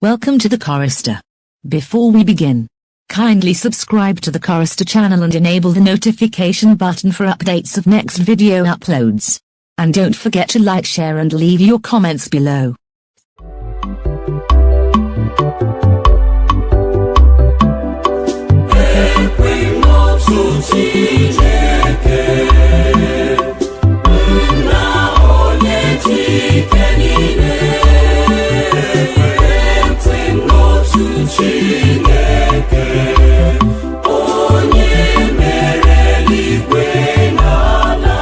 Welcome to the Chorister. Before we begin, kindly subscribe to the Chorister channel and enable the notification button for updates of next video uploads. And don't forget to like, share and leave your comments below. Ekwem otu Chineke, na onye jik'e nile. Ekwem otu Chineke, onye mere eluigwe na ala.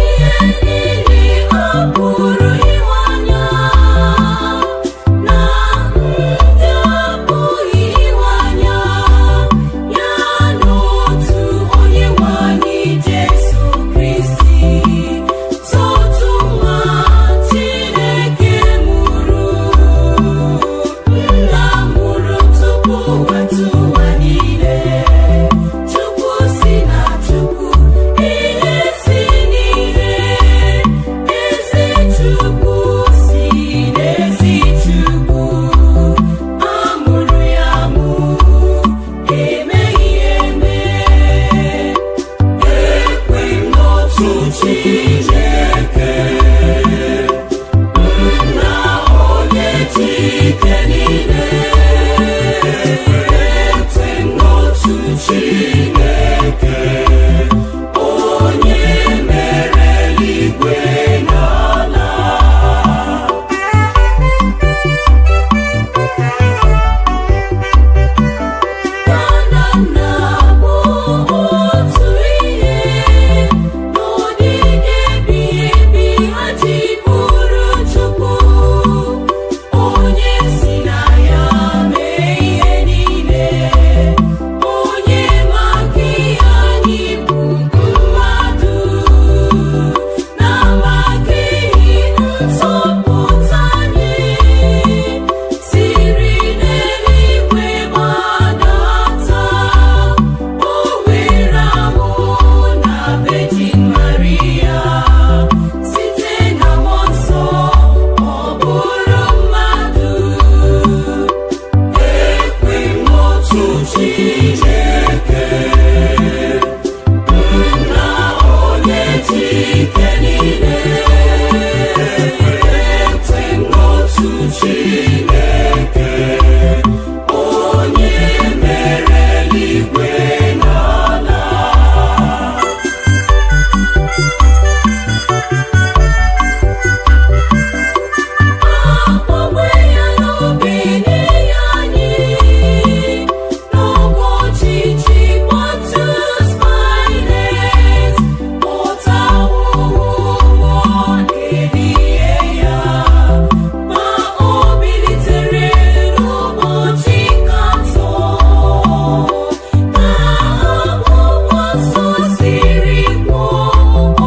Ihe niile ọ bụrụ iwe anya, na ndị abụghị iwe anya, ya n'otu onye nwanyị Jesu Kristi, otu nwa Chineke mụrụ, nna mụrụ tupu ụwa tụwa niile. Chukwu si na Chukwu, ihe si n'ihe, ezi Chukwu si n'ezi Chukwu. Amụrụ ya amụ, emeghị eme. Ekwem n'otu Chineke, na onye jik'e nile. Ekwem n'otu Chineke, onye mere eluigwe na ala. Banana bụ otu ihe, n'ọdịdị ebighị ebi ha ji bụrụ Chukwu, onye si na ya mee ihe niile, onye maka ihe anyị bụ mmadụ, na maka ihe nzọpụta anyị siri n'eluigwe gbadata. O were ahụ na Virgin Maria, site na mmụọ nsọ ọ bụrụ mmadụ. Ekwem n'otu Chineke, na onye jik'e nile. Ekwem n'otu Chineke, onye mere eluigwe na ala. Akpọgbuo ya n'obi ni-hia-nyi, n'ụbọchị chi pontus pilate. Ụta ahụhụ nwụọ elie ya, ma o bilitere n'ụbọchị nke atọ. Ka akwụkwọ nsọ siri kwuo,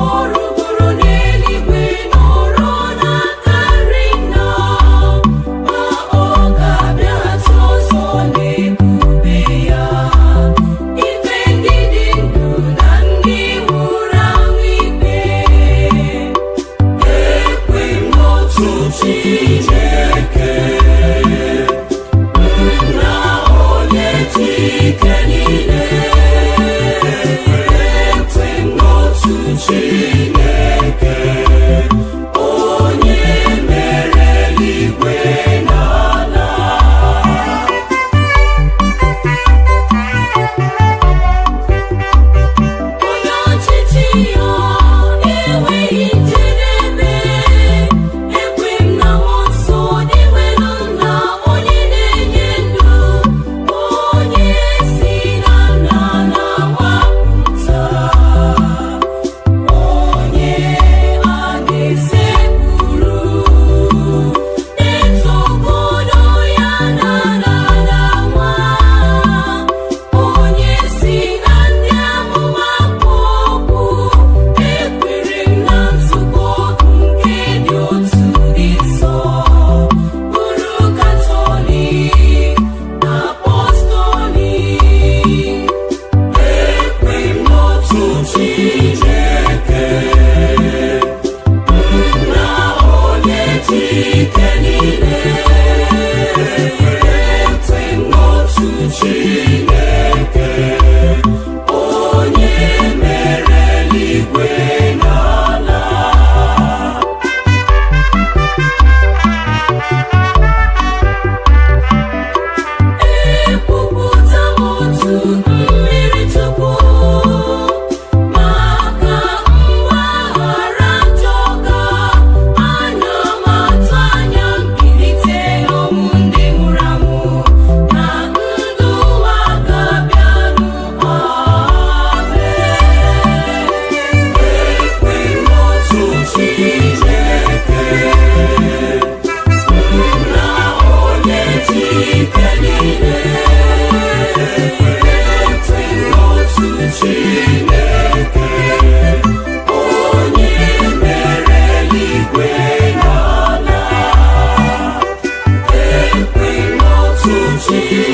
ọ rugoro n'eluigwe nọrọ n'aka nri Nna, ma ọ ga-abịaghachi ọzọ n'ebube ya, ikpe ndị dị ndụ na ndị nwụrụ anwụ ikpe. Ekwem n'otu Chineke, na onye jik'e nile. Ekwem n'otu Chineke, onye mere eluigwe na ala. Onye ọchịchị ya enweghị njedebe. Ekwem na mmụọ nsọ dịwelu Nna, onye na-enye ndụ, onye si na Nna na-nwapụta, onye a Chineke